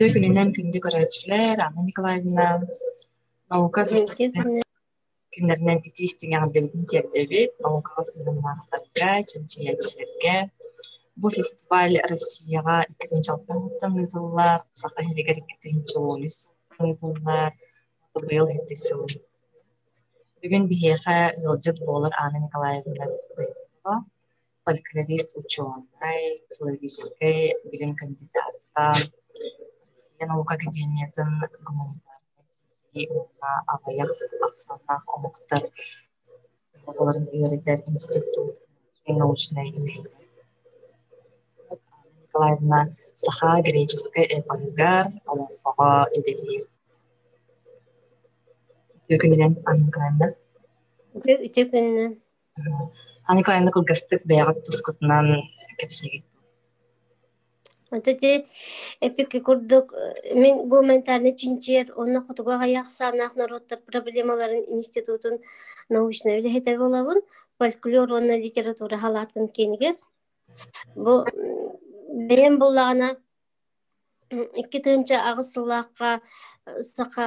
Үтүө күнүнэн күндү көрөөччүлэр, Анна Николаевна наука күннэринэн итии истиҥ эҕэрдэбитин тиэрдэбит наукаҕа сыһыаннаахтарга, чинчийээччилэргэ. Бу фестиваль Россияҕа 2006 сылтан ыытыллар, Саха сиригэр 2013 сылтан ыытыллар, быйыл иккис сылын. Бүгүн биһиэхэ ыалдьыт буолар Анна Николаевна Данилова, фольклорист учуонай, филологическай билим кандидата, Россия наука академиятын гуманитарнай чинчийии уонна аҕыйах ахсааннаах омуктар оҕолорун үөрэтэр институт научнай үлэһитэ. Анна Николаевна саха греческай эпоһыгар, олоҥхоҕо идэтийэр. Үтүө күнүнэн, Анна Николаевна. Үтүө күнүнэн. Анна Николаевна кылгастык бэйэҕит тускутунан кэпсиигит. Ити эпики курдук мин гуманитарнай чинчийэр уонна хотугу аҕыйах ахсааннаах норуоттар проблемаларын институтун научнай үлэһитэ буолабын. Фольклор уонна литература халаатын киинигэр. Бу бэйэм буллаҕына 2008 сыллаахха саха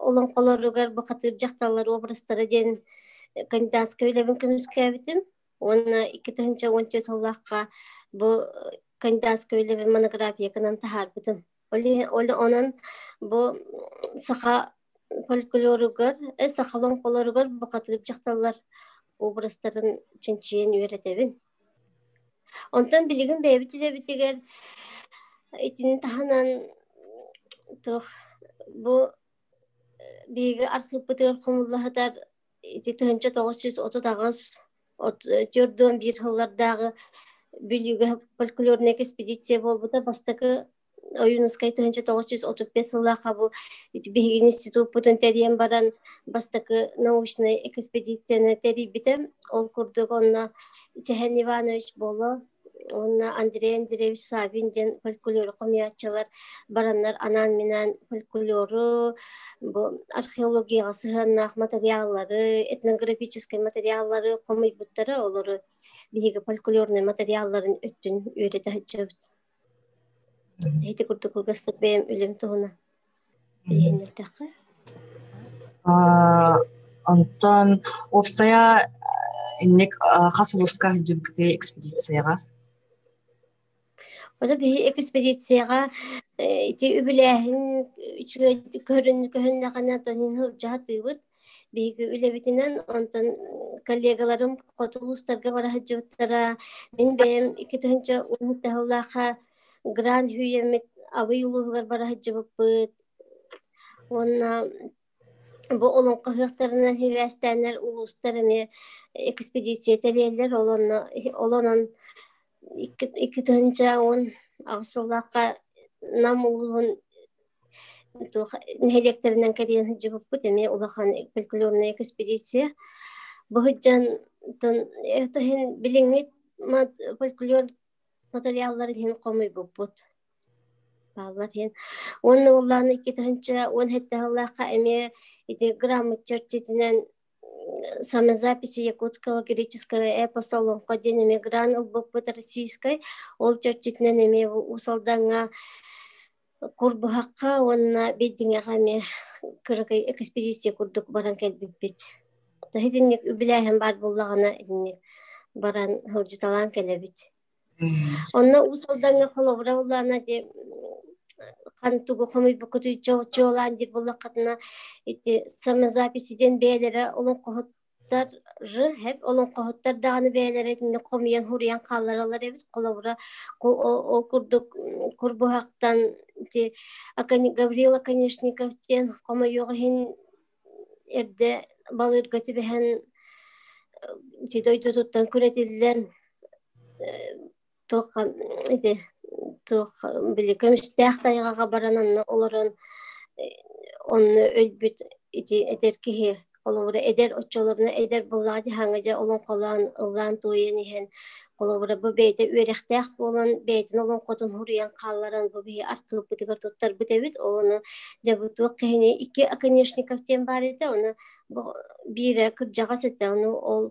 олоҥхолоругар бухатыыр дьахталлар образтара диэн кандидатскай үлэбин көмүскээбитим. Уонна 2014 сыллаахха бу кандидатскай үлэбин монографиякынан таһаарбытым. Ол онон бу саха фольклоругар, саха олоҥхолоругар бухатыыр дьахталлар образтарын чинчийэн үөрэтэбин. Онтон билигин бэйэбит үлэбитигэр итини таһынан туох бу биһиги архыыппытыгар хомулла сытар ити 1938 41 сыллардааҕы Бүлүүгэ фольклорнай экспедиция буолбута. Бастакы Ойуунускай 1935 сыллаахха бу биһиги институппутун тэрийэн баран бастакы научнай экспедицияны тэрийбитэ. Ол курдук онно Сэһэн Иванович Боло уонна Андрей Андреевич Савин диэн фольклору хомуйааччылар бараннар анаан-минээн фольклору, бу археологияҕа сыһыаннаах материаллары, этнографическай материаллары хомуйбуттара, олору биһиги фольклорнай материалларын өттүн үөрэтэ сылдьабыт. Ити курдук кылгастык бэйэм үлэм туһунан билиһиннэрдэххэ. Онтон уопсайа инник хас улууска сылдьыбыккытый экспедицияҕа? Ону биһи экспедицияҕа ити үбүлээһин үчүгэй көһүннэҕинэ тонин сылдьаһатыыбыт. Биһиги үлэбитинэн онтон коллегаларым хоту улуустарга бара сылдьыбыттара. Мин бэйэм 2010 сыллаахха Гранд Хүйэммит Абый улууһугар бара сылдьыбыппыт. Уонна бу олоҥхо ыһыахтарынан сибээстээннэр улуустар эмиэ экспедиция тэрийэллэр. Ол онно ол онон 2018 сыллаахха Нам улууһун туох нэһилиэктэринэн кэрийэн сылдьыбыппыт эмиэ улахан фольклорнай экспедиция. Бу сылдьан иһин билиҥҥи фольклор материалларын иһин хомуйбуппут. Бааллар иһин. Уонна уоллааны 2017 сыллаахха эмиэ ити грамота чэрчитинэн самозаписи якутского греческого эпоса олоҥхо диэн эмиэ гран ылбыппыт российскай. Ол чэрчитинэн эмиэ Уус Алдаҥҥа Курбуһахха уонна Бэйдиҥэҕэ эмиэ кыракый экспедиция курдук баран кэлбиппит. Итинник үбүлээһин баар буоллаҕына итинник баран сылдьыталаан кэлэбит. Онно Уус Алдаҥҥа холобура буоллаҕына ди хан тугу хомуйбуккутуй чуолаан диир буоллаххытына ити самозаписи диэн бэйэлэрэ олоҥхоһут һэп олоҥхоһуттар даҕаны бэйэлэрэ итинник хомуйан хуруйан хааллараллар эбит. Холобура, ол курдук Курбуһахтан ити Гаврил Оконешников диэн хомойуох иһин эрдэ балыырга түбэһэн ити дойдутуттан күрэтиллэн туох ити туох били көмүстээх тайҕаҕа баран онно олорон онно өлбүт ити эдэр киһи холобура эдэр оччолоруна эдэр буоллаҕа дьаһаҥҥа дьэ олоҥхолоон ыллаан туойан иһэн холобура бу бэйэтэ үөрэхтээх буолан бэйэтин олоҥхотун суруйан хаалларан бу биһи архыыппытыгар туттарбыт эбит ол ону дьэ бу туох киһини икки оконешников диэн баар этэ ону бу биирэ кырдьаҕас этэ ону ол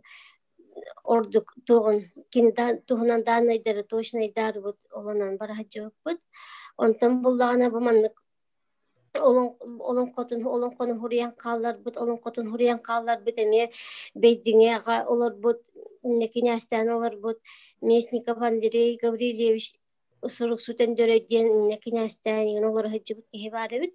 ордук туоҕун кини туһунан дааннайдары точнайдаарбыт олонон бара сылдьыбыппыт. Онтон буллаҕына бу маннык олоҥхотун олоҥхону хуруйан хаалларбыт, олоҥхотун хуруйан хаалларбыт эмиэ Бэйдиҥэҕэ олорбут, кинээстээн олорбут Местников Андрей Гаврильевич суруксут Өндөрөй диэн иннэ кинээстээн игин олоро сылдьыбыт киһи баар эбит.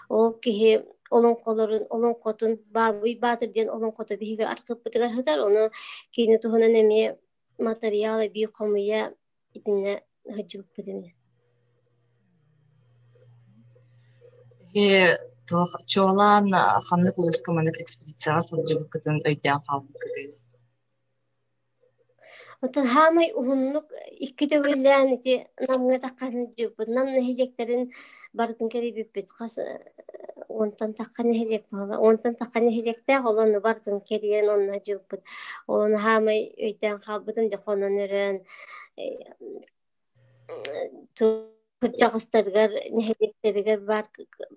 Ол киһи олоҥхолорун, олоҥхотун Баабый Баатыр диэн олоҥхото биһиги архыыппытыгар сытар. Ону кини туһунан эмиэ матырыйаал эбии хомуйа итиннэ сылдьыбыппыт эмиэ. Эһи туох чуолаан ханнык улууска маннык экспедицияҕа сылдьыбыккытын өйдөөн хаалбыккытый? Оттон хаамай уһуннук икки төгүллээн ити Намҥа таххан сылдьыбыппыт. Нам нэһилиэктэрин барытын кэрийбиппит. Хас уонтан тахха нэһилиэк буолла. Уонтан тахха нэһилиэктээх, ол онно барытын кэрийэн онно сылдьыбыппыт. Ол ону хаамай өйдөөн хаалбытым, дьэ хонон өрөөн кырдьаҕастарыгар, нэһилиэктэригэр баар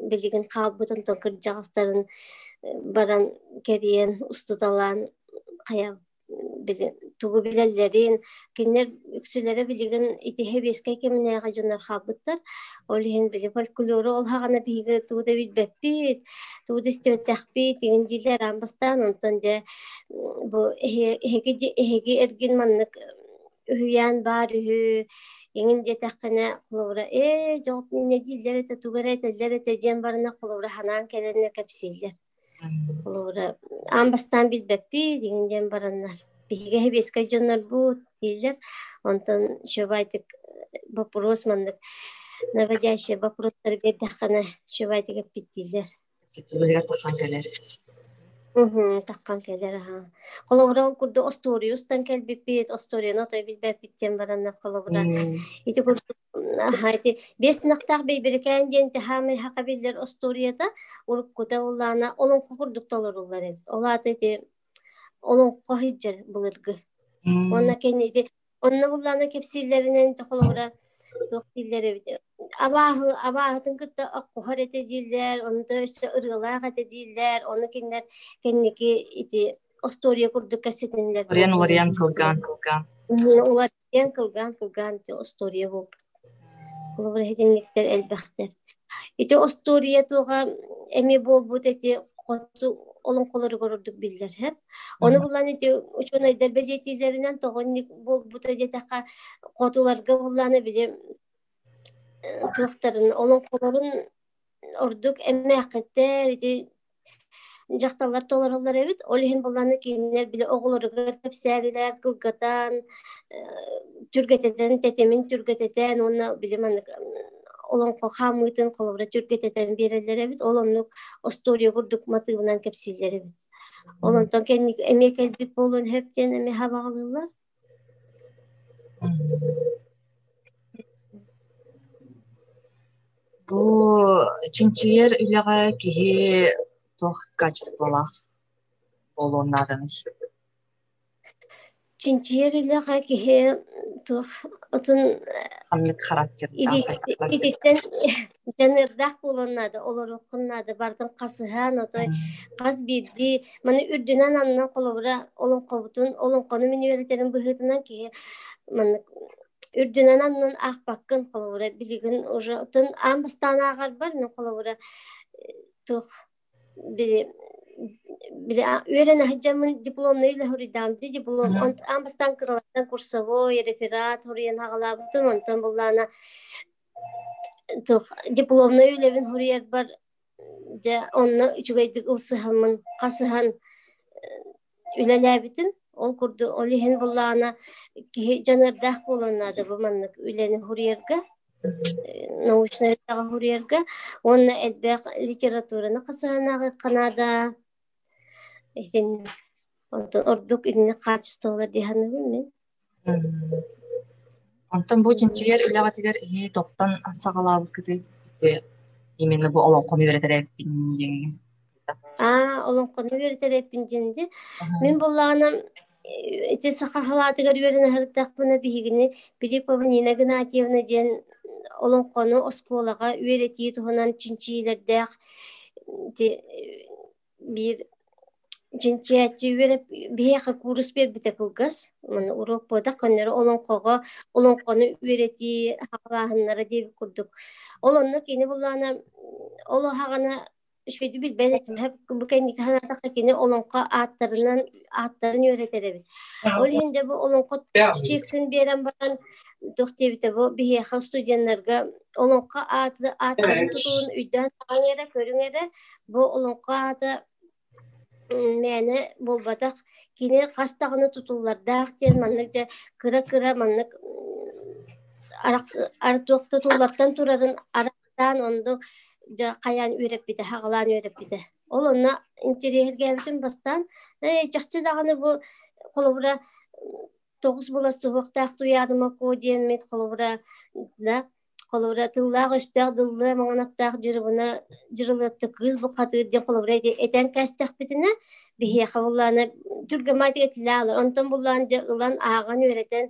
билигин хаалбыт онтон кырдьаҕастарын баран кэрийэн устуталаан хайа били тугу билэллэрин кинилэр үксүлэрэ билигин ити сэбиэскэй кэминээҕи дьоннор хаалбыттар. Ол иһин били фольклору ол хаҕана биһиги тугу да билбэппит, тугу да истибэтэхпит игин дииллэр аан бастаан онтон дьэ бу эһиги эһиги эргин маннык үһүйээн баар үһү иҥин диэтэххинэ холобура ээ дьоҕут иннэ дииллэр этэ тугу эрэ этэллэр этэ диэн барана холобура ханаан кэлэннэр кэпсииллэр холобура аан бастаан билбэппит иҥин диэн бараннар биһиги сэбиэскэй дьоннорбут дииллэр онтон шөбайтык вопрос маннык наводящий вопростары биэрдэххинэ шөбайтык эппит дииллэр. Ситимигэр таххан кэлэр. Таххан кэлэр аһаа. Холобура ол курдук остуоруйа устан кэлбиппит, остуоруйаны отой билбэппит диэн бараннар холобура. Ити курдук аһаа ити биэс сынахтаах Бэйбэрикээн диэн хаамай хака биллэр остуоруйата уруккута улаана олоҥхо курдук толоруллар эбит. Ол аата ити олоҥхо сылдьар былыргы. Уонна кэнни ити Онно буллаана кэпсииллэринэн холобура туох дииллэр эбит абааһы абааһытын кытта оххуһар этэ дииллэр, онто өссө ырыалаах этэ дииллэр, ону кинилэр кэнники ити остуоруйа курдук кэпсэтиннилэр Уларыйан буоллун уларыйан дииллэр. кылгаан кылгаан. Уларыйан кылгаан кылгаан ити остуоруйа буолбут. Холобура итинниктэр элбэхтэр. Ити остуоруйа туоҕа эмиэ буолбут эти хоту олоҥхолоругар ордук биллэр һэ. Ону булан ити учуонайдар бэлиэтииллэринэн тоҕо инник буолбута диэтэххэ хотуларга буллаана били туохтарын олоҥхолорун ордук эмээххиттэр ити дьахталлар толороллор эбит. Ол иһин буллаана кинилэр били оҕолоругар кэпсээлилэр кылгатан түргэтэтэн тэтимин түргэтэтэн уонна били маннык олоҥхо хаамыытын холобура түргэтэтэн биэрэллэр эбит. Ол оннук остуоруйа курдук матыыбынан кэпсииллэр эбит. Ол онтон кэнник эмиэ кэлбит буолуон сөп диэн эмиэ хабаҕалыыллар. Бу чинчийэр үлэҕэ киһи туох качестволаах буолуон нааданый? Чинчийэр үлэҕэ киһи туох отун Ханнык характердаах ититтэн дьаныардаах буолуон наада, олоруоххун наада, бардын хасыһан, отой хас биирдии маны үрдүнэн аннынан холобура олоҥхобутун, олоҥхону мин үөрэтэрим быһыытынан киһи маннык үрдүнэн аннынан аахпаккын холобура билигин уже отон аан бастаан ааҕарбар мин холобура туох били били үөрэнэ сылдьаммын дипломнай үлэ суруйдаам дии диплом аан бастаан кыралартан курсовой реферат суруйан аҕалаабытым онтон буллаана туох дипломнай үлэбин суруйарбар дьэ онно үчүгэйдик ылсыһаммын хасыһан үлэлээбитим. Ол курдук ол иһин буллаҕына киһи дьаныардаах буолуон наада бу маннык үлэни суруйарга, научнай үлэҕэ суруйарга уонна элбэх литератураны хасыһан наада. Итинник онтон ордук итинник хаачыстыбалар дии саныыбын мин. Онтон бу чинчийэр үлэҕитигэр эһиги тохтон саҕалаабыккытый? Ити именно бу олоҥхону үөрэтэр эбиппин диэҥҥэ. Аа, олоҥхону үөрэтэр эбиппин диэн дии. Мин буоллаҕына ити саха халаатыгар үөрэнэ сырыттахпына биһигини Филиппова Нина Игнатьевна диэн олоҥхону оскуолаҕа үөрэтии туһунан чинчийиилэрдээх ити биир Чинчийээччи үөрэп биһиэхэ куурус биэрбитэ кылгас. Маны уруок буолбатах, көннөрү олоҥхоҕо олоҥхону үөрэтии саҕалааһыннара диэбит курдук. Ол онно кини буллаҕына ол аһаҕана үчүгэйдик билбэт этим. Бу кэнники санаатахха кини олоҥхо ааттарынан ааттарын үөрэтэр эбит. Ол иһин дьэ бу олоҥхо текстин биэрэн баран туох диэбитэ бу биһиэхэ студеннарга олоҥхо ааты ааттарын тутулун өйдөөн саҥаҥ эрэ көрүҥ эрэ бу олоҥхо аата мээнэ буолбатах кини хас даҕаны тутуллардаах диэн маннык дьэ кыра-кыра маннык туох тутуллартан турарын арахтаан онно дьэ хайаан үөрэппитэ хаҕалаан үөрэппитэ ол онно интэриэһиргээбитим бастаан ээ чахчы даҕаны бу холобура тоҕус була суһуохтаах Туйаарыма Куо диэммит холобура да холобура тыллаах-өстөөх дыллыа маҥан аттаах дьырыбына дьырылыатта кыыс бухатыыр диэн холобура этэн кээстэхпитинэ биһиэхэ буллаана түргэмаатык этилээ онтон буллаан дьэ ылан ааҕан үөрэтэн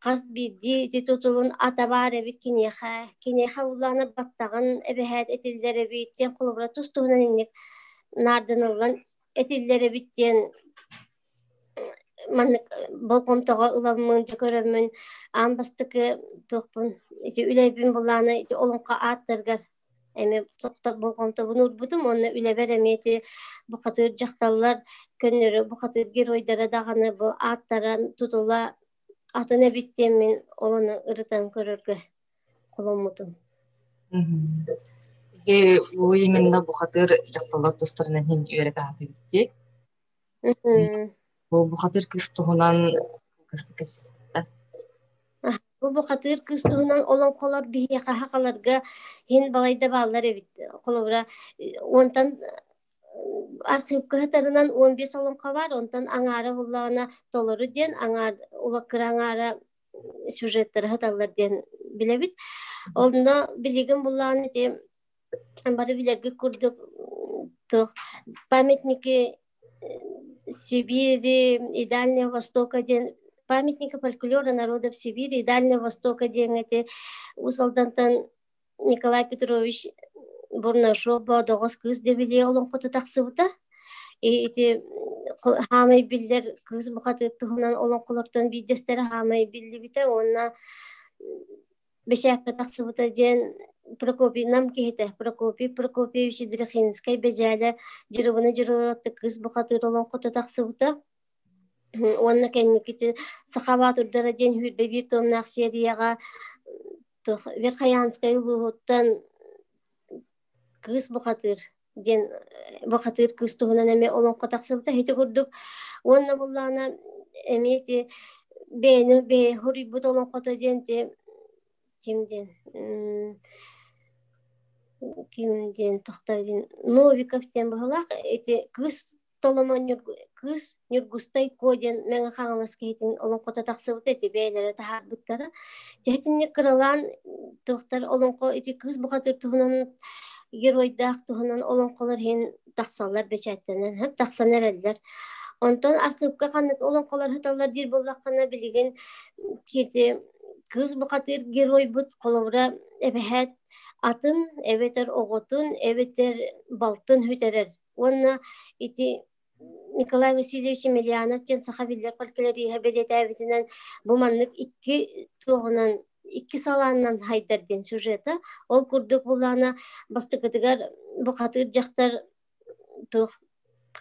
хас биирдии ити тутулун ата баар эбит киниэхэ киниэхэ буллаана баттаҕын эбэһээт этиллэр эбит диэн холобура тус туһунан инник наарданыллан этиллэр эбит диэн маннык болҕомтоҕо ыламмын, дьэ көрөммүн, аан бастакы туохпун ити үлэбин былаана ити олоҥхо ааттарыгар эмиэ тохтор болҕомтобун уурбутум уонна үлэбэр эмиэ ити бухатыыр дьахталлар көннөрү бухатыыр геройдара даҕаны бу ааттарын тутула атын эбит диэммин ол ону ырытан көрөргө холоммутум. Бу именно бухатыыр дьахталлар тустарынан иһин үөрэтэ сатыыбыт дии. Бу бухатыыр кыыс туһунан кылгастык кэпсээтэ. Бу бухатыыр кыыс туһунан олоҥхолор биһиэхэ сахаларга иһин балайда бааллар эбит. Холобура, уонтан архыыпка сытарынан 15 олоҥхо баар, онтон аҥаара буллаҕына толору диэн, аҥаар кыра аҥаара сюжеттары сыталлар диэн билэбит. Онно билигин буллаҕына ити бары билэргит курдук туох памятники Сибири и Дальнего Востока диэн памятники фольклора народов Сибири и Дальнего Востока диэн эти Уус Алдантан Николай Петрович Бурнашов Боодоҕос кыыс Дэбилиэ олоҥхото тахсыбыта. И ити хаамай биллэр кыыс бухатыыр туһунан олоҥхолортон биирдэстэрэ хаамай биллибитэ уонна бэчээккэ тахсыбыта диэн Прокопий Нам киһитэ Прокопий Прокопьевич Ядрихинскай Бэдьээлэ Дьырыбына Дьырылыатта кыыс бухатыыр олоҥхото тахсыбыта уонна кэнникити Саха баатырдара диэн сүүрбэ биир туомнаах серияҕа Верхоянскай улууһуттан кыыс бухатыыр диэн бухатыыр кыыс туһунан эмиэ олоҥхо тахсыбыта ити курдук уонна буллаҕына эмиэ ити бэйэни бэйэ хоруйбут олоҥхото диэн ти ким диэн ким диэн тохтобун Новиков диэн быһыылаах ити кыыс Толомон кыыс Ньургустай Куо диэн Мэҥэ Хаҥалас киһитин олоҥхото тахсыбыта ити бэйэлэрэ таһаарбыттара. Дьэ итинник кыралаан туохтар олоҥхо ити кыыс бухатыыр туһунан геройдаах туһунан олоҥхолор иһин тахсаллар бэчээттэнэн тахсан эрэллэр. Онтон архыыпка ханнык олоҥхолор сыталлар диир буоллаххына билигин ити кыыс бухатыыр геройбут холобура эбэһээт атын эбэтэр оҕотун эбэтэр балтын сүтэрэр уонна ити Николай Васильевич Емельянов диэн саха биллэр фольклориһа бэлиэтээбитинэн бу маннык икки туоҕунан икки салааннан хайдар диэн сюжета. Ол курдук булаана бастакытыгар бухатыыр дьахтар туох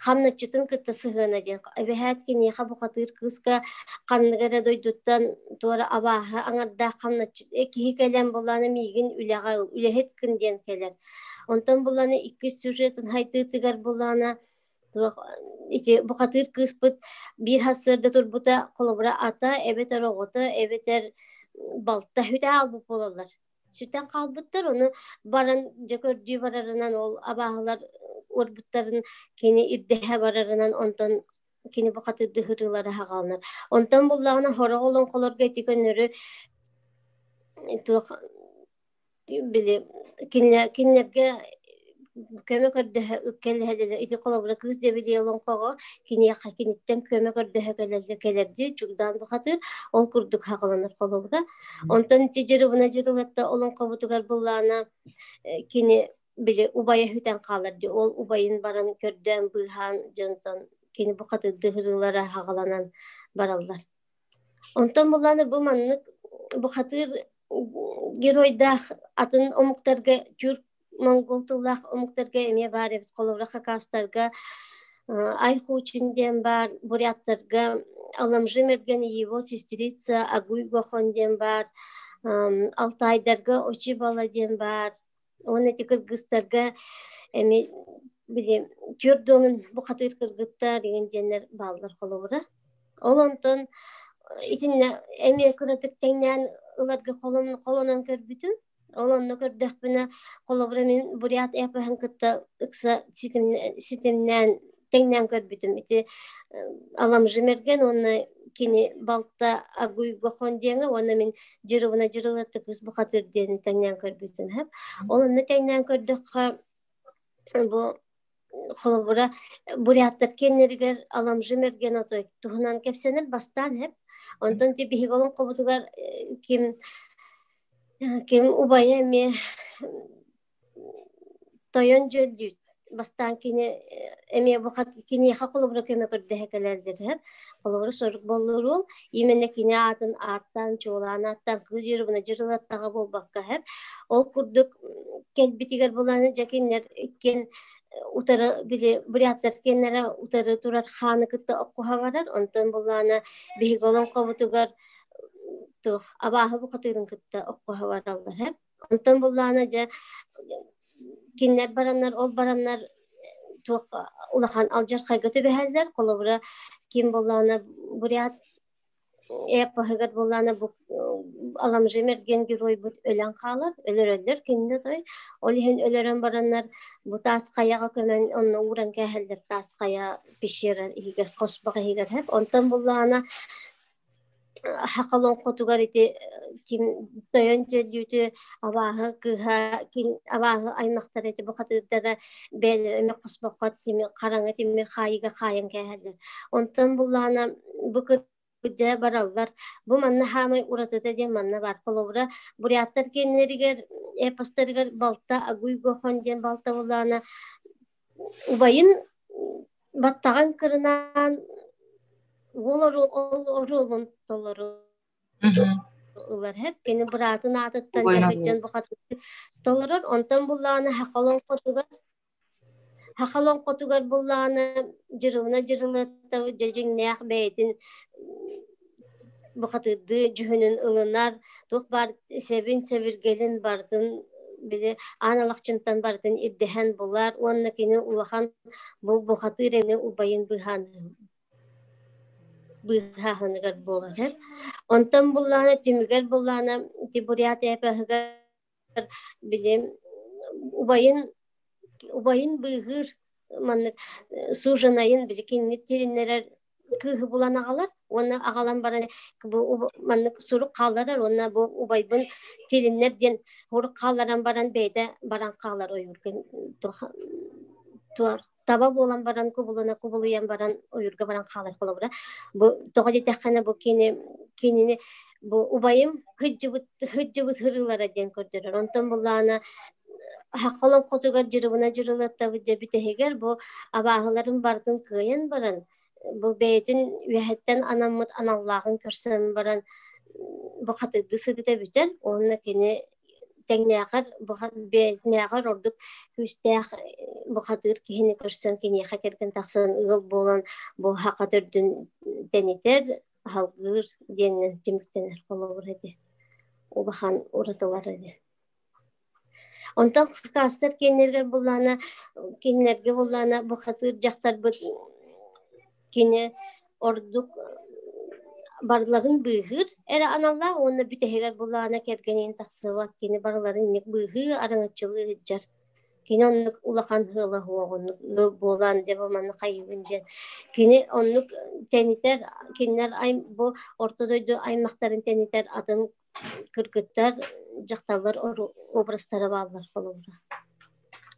хамначчытын кытта сыһыана диэн эбэһээт киниэхэ бухатыыр кыыска ханнык эрэ дойдуттан туора абааһы аҥардаах хамначчыт киһи кэлэн булаана миигин үлэҕэ үлэһит гын диэн кэлэр. Онтон булланы иккис сюжетын хайдыытыгар буллаҕына туох ити бухатыыр кыыспыт биир сарсыарда турбута холобура ата эбэтэр оҕото эбэтэр балта сүтэ хаалбыт буолаллар. Сүтэн хаалбыттар ону баран дьэ көрдүү барарынан ол абааһылар уорбуттарын кини ирдэһэ барарынан онтон кини бухатыырдыы ырыылара хаҕаланар. Онтон буллаҕына сорох олоҥхолорго ити көннөрү туох били кинилэргэ көмө көрдөһө кэлэһэллэр ити холобура кыыс Дэбилийэ олоҥхоҕо киниэхэ киниттэн көмө көрдөһө кэлэллэр кэлэрдии Чугдаан бухатыыр ол курдук хаҕыланар холобура онтон ити Дьырыбына Дьырылатта олоҥхобутугар быллаана кини били убайа сүтэн хаалар дии, ол убайын баран көрдөөн быыһаан дьонтон кини бу хатырдыы ырыылара хаҕаланан бараллар. Онтон буллааны бу маннык бухатыыр геройдаах атын омуктарга тюрк монгол тыллаах омуктарга эмиэ баар эбит. Холобура хакастарга Айхучин диэн баар, буряттарга Аламжи Мерген и его сестрица Агуй Гохон диэн баар, Алтайдарга Очибала диэн баар. Уонна ити кыргызтарга эми били түөрт дуоҥун бухатыыр кыргыттар деген диэннэр бааллар холобура. Ол онтон итиннэ эмиэ кыратык тэҥнээн ыларга холонон көрбүтүм. Ол онно көрдөхпүнэ, холобура мин бурят эпоһын кытта ыкса ситимнээн тэҥнээн көрбүтүм. Ити Аламжи Мерген уонна кини балта Агуйгохон диэҥэ уонна мин Дьырыбына Дьырылатты кыыс бухатыыр диэни тэҥнээн көрбүтүм. Ол онно тэҥнээн көрдөххө бу холобура буряттар киэннэригэр Аламжи Мерген отой туһунан кэпсэнэр бастаан эп. Онтон ти биһиги олоҥхобутугар ким ким убайа эмиэ Тойон дьөллүүт бастаан кини эмиэ бу киниэхэ холобура көмө көрдөһө кэлэллэр холобура сорук боллуруом именно кини аатын ааттаан чуолаан ааттаан кыыс дьырыбына дьырылаттаҕа буолбакка һэп ол курдук кэлбитигэр булан дьэ кинилэр иккиэн утары били буряттар киэннэрэ утары турар хааны кытта оккуһа барар онтон буллаана биһиги олоҥхобутугар туох абааһы бухатыырын кытта оккуһа бараллар һэп Онтон буллаана дьэ кинилэр бараннар, ол бараннар туох улахан алдьархайга түбэһэллэр. Холобура, ким буоллаҕына бурят эпоһыгар буоллаҕына бу Аламжи Мерген геройбут өлөн хаалар, өлөрөллөр кинини той. Ол иһин өлөрөн бараннар бу таас хайаҕа көмөн онно ууран кээһэллэр таас хайа пещера иһигэр, хосбох иһигэр хэп. Онтон буллаҕына Саха олоҥхотугар ити ким тойон дьөллүүтү абааһы кыыһа ким абааһы аймахтара ити бухатыырдара бэйэлэрэ эмэ хоспоххо тимир хараҥа тимир хаайыыга хаайан кээһэллэр. Онтон буллаҕына бу кырдьа бараллар. Бу манна хаамай уратыта диэн манна баар. Холобура, буряттар киэннэригэр эпостарыгар балта Агуй Гохон диэн балта буллаҕына убайын баттаҕын кырынаан уол ол оруолун толору ылар һэп кини быраатын аатыттан дьаһыйдьан бухатыыр толорор онтон буллаҕына хахалоҥхотугар буллаҕына дьырыбына дьырылыатта дьэдьиҥнээх бэйэтин бухатыырдыы дьүһүнүн ылынар туох баар сэбин сэбиргэлин барытын били Аан Алахчынтан барытын ирдэһэн булар уонна кини улахан бу бухатыыр эми убайын быыһаан быыһааһыныгар буолар. Онтон буллаана түмүгэр буллаана ити бурят эпоһыгар били убайын убайын быыһыыр маннык сужанайын били кинини тилиннэрэр кыыһы булан аҕалар уонна аҕалан баран бу маннык сурук хаалларар уонна бу убайбын тилиннэр диэн сурук хаалларан баран бэйэтэ баран хаалар ойуурга таба буолан баран кубулуна кубулуйан баран ойуурга баран хаалар холобура бу тоҕо диэтэххинэ бу кини кинини бу убайым хыдьыбыт хыдьыбыт ырыылара диэн көрдөрөр онтон буллаана Хаххалан хотугар дьырыбына дьырылыаттабыт дьэ бүтэһигэр бу абааһыларын барытын кыайан баран бу бэйэтин үөһэттэн анаммыт аналлааҕын көрсөн баран бу хатырдыы сырыта бүтэр уонна кини тэҥнээҕэр бэйэтинээҕэр ордук күүстээх бухатыыр киһини көрсөн киниэхэ кэргэн тахсан ыал буолан бу хака төрдүн тэнитэр аһалгыыр диэнинэн түмүктэнэр холобур этэ улахан уратылар эбит Онтон хакастар киэннэригэр буллаана кинилэргэ буллаана бухатыыр дьахтарбыт кини ордук барыларын быыһыыр эрэ аналлаах уонна бүтэһигэр буллаана кэргэнин тахсыбат кини барыларын инник быыһыы араҥаччылыы сылдьар кини оннук улахан ыала суох оннук ыал буолан дьэ бу манна хайыыбын диэн кини оннук тэнитэр кинилэр бу орто дойду аймахтарын тэнитэр атын кыргыттар, дьахталлар образтара бааллар холобура.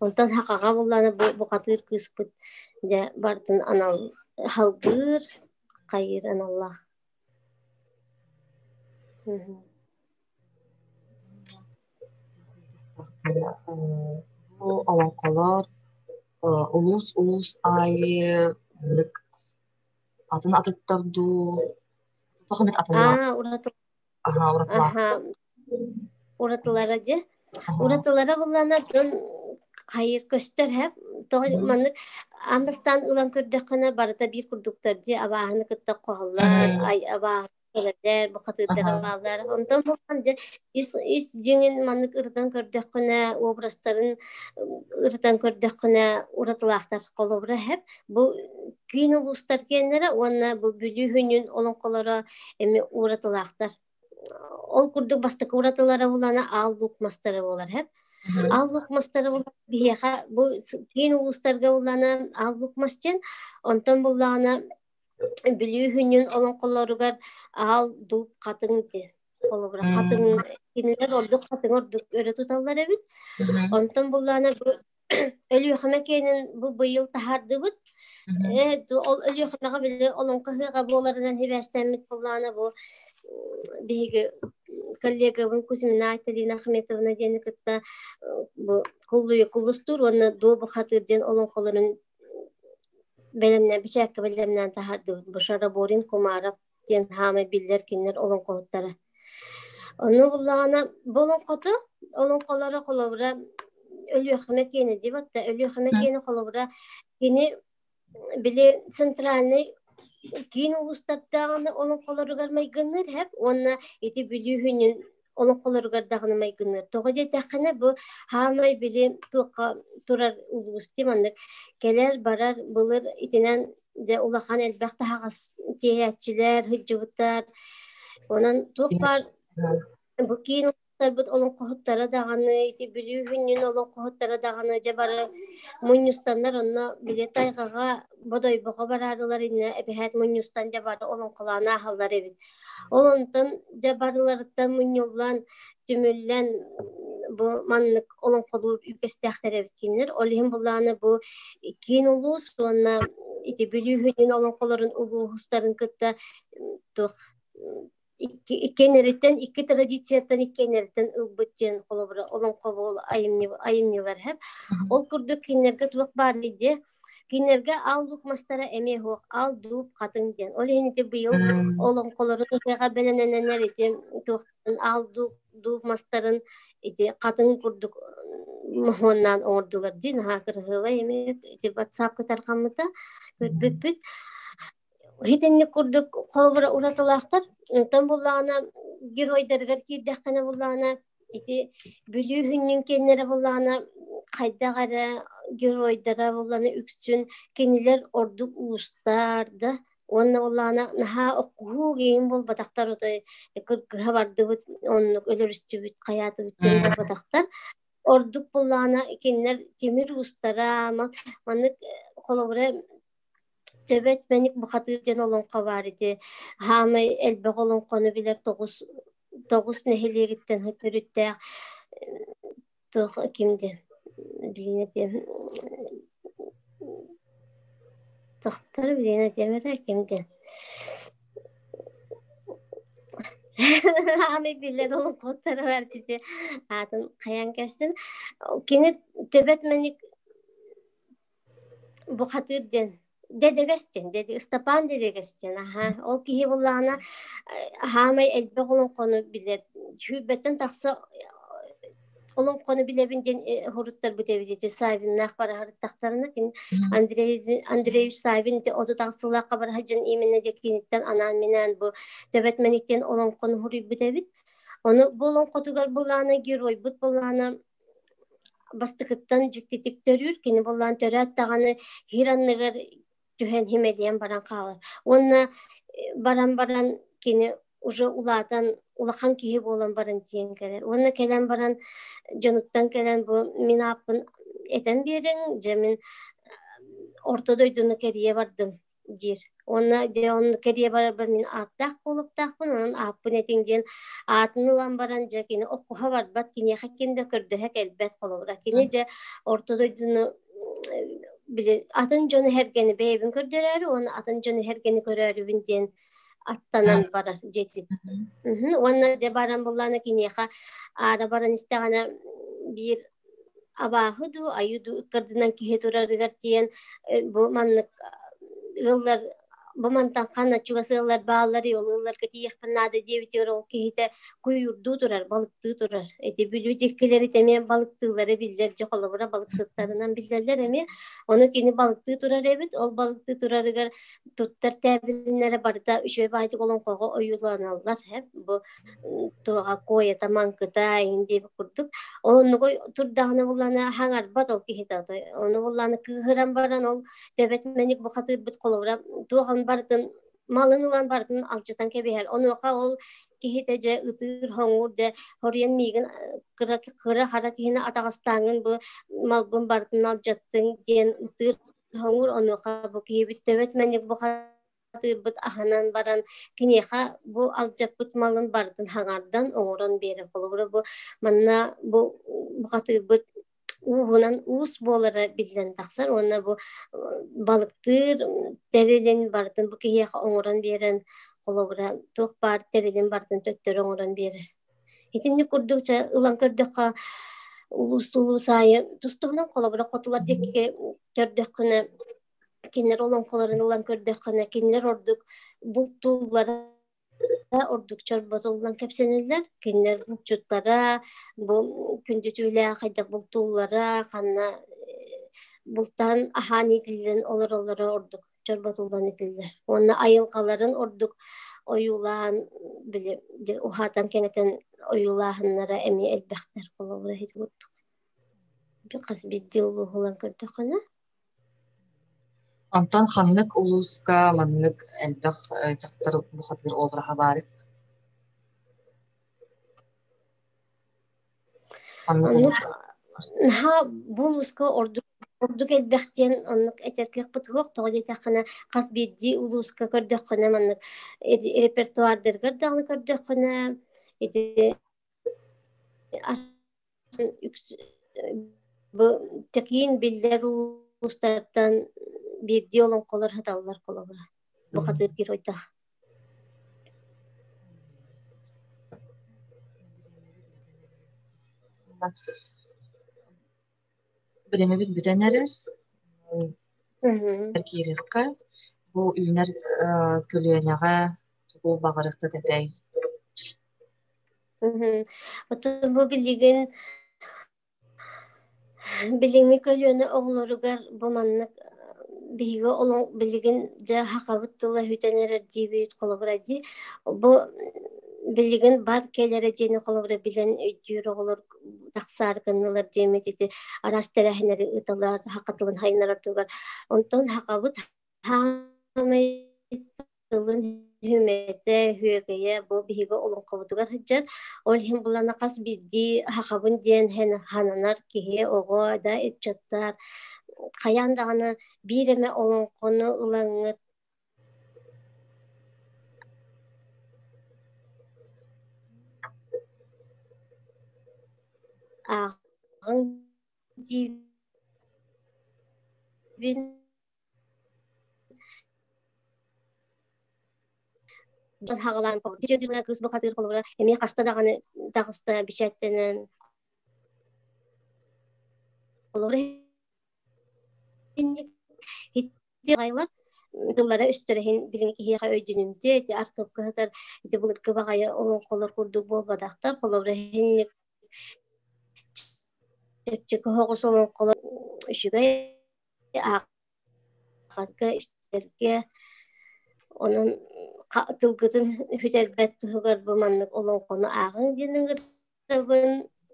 Онтон хахаҕа буллаана бу бухатыыр кыыспыт дьэ барытын анал халгыыр, хайыыр аналлаах. Бу олоҥхолор улуус-улуус аайы маннык атын атыттар дуу, туох эмит атыннаах Аа, ураты аһаа уратылаах аха уратылара дьэ. Аһаа. Уратылара буллана дьон хайыр көстөр һэп. Тоҕо маннык аан бастаан ылан көрдөххүнэ барыта биир курдуктар дии абааһыны кытта хоһоллор, ай абааһы кэлэллэр, бухатыырдара бааллар. Онтон булан дьэ ис ис дьиҥин маннык ырытан көрдөххүнэ, образтарын ырытан көрдөххүнэ уратылаахтар. Холобура һэп бу киин улуустар киэннэрэ уонна бу Бүлүү хүнүн олоҥхолоро эмиэ уратылаахтар. Ол курдук бастакы уратылара булана Аал Луук мастара буолар һэп. Аал Луук мастара буолар биһиэхэ бу киин улуустарга булана Аал Луук мас диэн, онтон буллаҕына Бүлүү хүнүн олоҥхолоругар аал дууп хатыҥ диэн. Холобура хатыҥ кинилэр ордук хатыҥ ордук өрө туталлар эбит. Онтон буллаҕына бу Өлүөхүмэ киэнин бу быйыл таһаардыбыт. Ол Өлүөхүмэҕэ били олоҥхо ыһыаҕа буоларынан сибээстэммит буоллаҕына бу биһиги коллегабын Кузьмина Айталина Ахметовна диэни кытта бу Куллуйу Куллустуур уонна Дуобу Хатыыр диэн олоҥхолорун бэлэмнээн бэчээккэ бэлэмнээн таһаардыбыт. Бу Шараборин Кумаров диэн хаамай биллэр кинилэр олоҥхоһуттара. Ону буллаҕына бу олоҥхото олоҥхолоро холобура Өлүөхүмэ киэнэ диэбит да Өлүөхүмэ киэнэ холобура кини били центральный киин улуустардааҕыны олоҥхолоругар майгынныыр һэп уонна ити Бүлүү хүнүн олоҥхолоругар даҕаны майгынныыр. Тоҕо диэтэххинэ бу хаамай били туохха турар улуус дии маннык кэлэр-барар былыр итинэн дьэ улахан элбэх таһаҕас тиэйээччилэр сылдьыбыттар. Онон туох баар бу киин улуустарбыт олоҥхоһуттара даҕаны, ити Бүлүү хүннүн олоҥхоһуттара даҕаны дьэ бары мунньустаннар онно били тайҕаҕа Бодойбоҕо бараарылар иннэ эбэһээт мунньустан дьэ бары олоҥхолоон ааһаллар эбит. Ол онтон дьэ барыларыттан мунньуллан, түмүллэн бу маннык олоҥхолуур үгэстээхтэр эбит кинилэр. Ол иһин буллааны бу киин улуус уонна ити Бүлүү хүнүн олоҥхолорун улуустарын кытта туох иккиэннэриттэн икки традицияттан иккиэннэриттэн ылбыт диэн холобура олоҥхо буол айымньы айымньылар һэп. Ол курдук кинилэргэ туох баар диye Кинилэргэ аал луук мастара эмиэ суох, аал дууп хатыҥ диэн. Ол иһин ити быйыл олоҥхолорун ыһыаҕа бэлэмнэнэннэр ити туохтан аал дууп мастарын ити хатыҥ курдук моһуоннаан оҥордулар дии наһаа кыраһыабай эмиэ ити ватсапка тарҕаммыта көрбүппүт. Итинник курдук холобура уратылаахтар. Онтон буллаҕына геройдарыгар киирдэххинэ буллаҕына ити Бүлүү хүннүн киэннэрэ буллаҕына хайдах эрэ геройдара буллаҕына үксүн кинилэр ордук уустар да уонна буллаҕына наһаа оккуһуу киһин буолбатахтар отой кыргыһа бардыбыт оннук өлөрүстүбүт хайаатыбыт диэн буолбатахтар. Ордук буллаҕына кинилэр тимир уустара маннык холобура Төбөт мэник бухатыыр диэн олоҥхо баар ити. Хаамай элбэх олоҥхону билэр тоҕус нэһилиэгиттэн төрүттээх туох ким диэн билиҥҥэ диэн тохтор билиҥҥэ диэн эрэ ким диэн Хаамай билэр олоҥхоттара бар ити аатын хайаан кэстин. Кини төбөт мэник Бухатыыр диэн Дэдэгэс диэн Ыстапаан Дэдэгэс диэн аһаа ол киһи буоллаҕына аһаамай элбэх олоҥхону билэр сүүрбэттэн тахса олоҥхону билэбин диэн хоруттарбыт эбит ити Савиннаах бараһарыттахтарына кини Андрей Андреевич Савин ити 30 сыллаахха бараһа дьон именно диэкиниттэн анаан-минээн бу Төбөт Мэниктэн олоҥхону хоруйбут эбит. Ону бу олоҥхотугар былаана геройбут былаана Бастакыттан дьиктитик төрүүр, кини буоллаан төрөөт даҕаны иһир анныгар түһэн химэлийэн баран хаалар. Уонна баран баран кини уже улаатан улахан киһи буолан баран тиийэн кэлэр. Уонна кэлэн баран дьонуттан кэлэн бу мин ааппын этэн биэриҥ, дьэ мин орто дойдуну кэрийэ бардым диир. Уонна дьэ онно кэрийэ барарбар мин ааттаах буолуохтаахпын, онон ааппын этиҥ диэн аатын ылан баран дьэ кини оккуһа барбат, киниэхэ ким да көрдөһө кэлбэт холобура. Кини дьэ орто дойдуну били атын дьону эргэни бэйэбин көрдөрөөрү уонна атын дьону эргэни көрөөрүбүн диэн аттанан барар дьиэтин. Уонна дьэ баран буллаана киниэхэ аара баран истэҕинэ биир абааһы дуу, айыы дуу ыккардынан киһи турарыгар тиийэн бу маннык ыаллар бу мантан ханна чугас ыаллар бааллар, ол ыалларга тиийиэхпин наада диэбитигэр ол киһитэ куйуурдуу турар, балыктыы турар. Ити Бүлүү диэкилэри эмиэ балыктыыллара биллэр, дьэ холобура балыксыттарынан биллэллэр эмиэ. Ону кини балыктыы турар эбит, ол балыктыы турарыгар туттар тээбириннэрэ барыта үчүгэй баайдык олоҥхоҕо ойууланаллар бу туоҕа куойата маҥкыта иһин диэбит курдук ол оннугу турдаҕына буллана хаҥарбат ол киһитэ ону буллана кыыһыран баран ол төбөт мэник бухатыырбыт холобура туоҕун барытын малын ылан барытын алдьатан кэбиһэр онуоха ол киһитэ дьэ ытыыр хоҥуур дьэ хоруйан миигин кыра кыра хара киһини атаҕастааҥҥын бу малбын барытын алдьаттыҥ диэн ытыыр Хоҥур онуоха бу киһибит төбөт мэник бухатыырбыт аһынан баран киниэхэ бу алдьаппыт малын барытын хаҥардан оҥорон биэрэр. Холобура бу манна бу бухатыырбыт ууһунан уус буолара биллэн тахсар уонна бу балыктыыр тэрилин барытын бу киһиэхэ оҥорон биэрэн холобура туох баар тэрилин барытын төттөрү оҥорон биэрэр. Итинник курдук чэ ылан көрдөххө улуус улуус аайы тус-туһунан холобура хотулар диэки көрдөххүнэ кинилэр олоҥхолорун ылан көрдөххүнэ кинилэр ордук бултууллара ордук чорботуллан кэпсэниллэр. Кинилэр булчуттара бу күндүтүүлээх хайдах бултууллара ханна бултаан аһаан иитиллэн олороллоро ордук чорботуллан этиллэр. Уонна айылҕаларын ордук ойуулаан били уһаатан кэҥэтэн ойуулааһыннара эмиэ элбэхтэр холобура иһит курдук. Хас биирдии улууһулан көрдөххүнэ. Онтон ханнык улууска маннык элбэх дьахтар бухатыыр обраһа баарый? Ханнык Оннук улууска? наһаа бу улууска ордук ордук элбэх диэн оннук этэр кыахпыт суох. Тоҕо диэтэххинэ, хас биирдии улууска көрдөххүнэ маннык репертуардарыгар даҕаны көрдөххүнэ ити бу тэкиин биллэр улуустартан биирдии олоҥхолор сыталлар холобура. Бухатыыр геройдаах. Бириэмэбит бүтэн эрэр. Киириэххэ. Бу үүнэр көлүөнэҕэ тугу баҕарыаххыт этэй? Оттон бу билигин Билиҥҥи көлүөнэ оҕолоругар бу маннык биһиги олоҥ билигин дьэ сахабыт тыла сүтэн эрэр диибит холобура дии бу билигин бар кэлэрэ диэни холобура билэн өйдүүр оҕолор тахсаары гыннылар диэммит ити араас тэрээһиннэри ыыталлар саха тылын сайыннарар туһугар онтон сахабыт Саамай тылын үһүмэтэ, үһүөгэйэ бу биһиги олоҥхобутугар сылдьар. Ол иһин булана хас биирдии сахабын диэн сананар киһи, оҕо да ыччаттар хайаан даҕаны биир эмэ олоҥхону ылаҥҥыт ааҕыҥ диибин. Дьон хаҕалаан дьылына кыыс бухатыыр холобура эмиэ хаста даҕаны таҕыста бэчээттэнэн холобура тыллара өстөрөһүн билиҥҥи киһиэхэ өйдөнүмтүө ити артыапка сытар ити былыргы баҕайы олоҥхолор курдук буолбатахтар холобура иһинник чэпчэки оһоҕос олоҥхолор үчүгэй ааҕарга, истэргэ онон тылгытын сүтэрбэт туһугар бу маннык олоҥхону ааҕыҥ диэн ыҥырабын,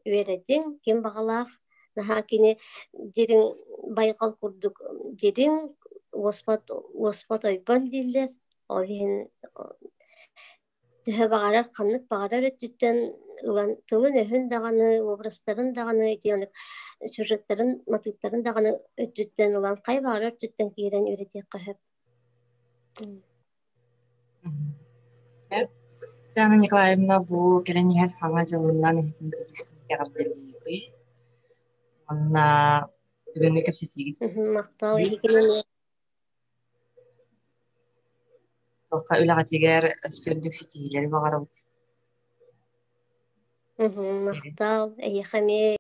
үөрэтиҥ, ким баҕалаах наһаа кини дириҥ байҕал курдук дириҥ, уоспат уоспат ойбон дииллэр, ол иһин Төһө баҕарар, ханнык баҕарар өттүттэн ылан тылын-өһүн даҕаны, образтарын даҕаны, итиэннэ сюжеттарын, матыыптарын даҕаны өттүттэн ылан, хайа баҕарар өттүттэн киирэн үөрэтиэххэ сөп. Татьяна Николаевна бу кэлэн иһэр Саҥа дьылынан иһитиннэрбитин эҕэрдэлиибин уонна бүгүҥҥү кэпсэтиигит Махтал эһигини Туохха үлэҕитигэр өссө үрдүк ситиһиилэри баҕарабыт. Махтал, эһиэхэ эмиэ.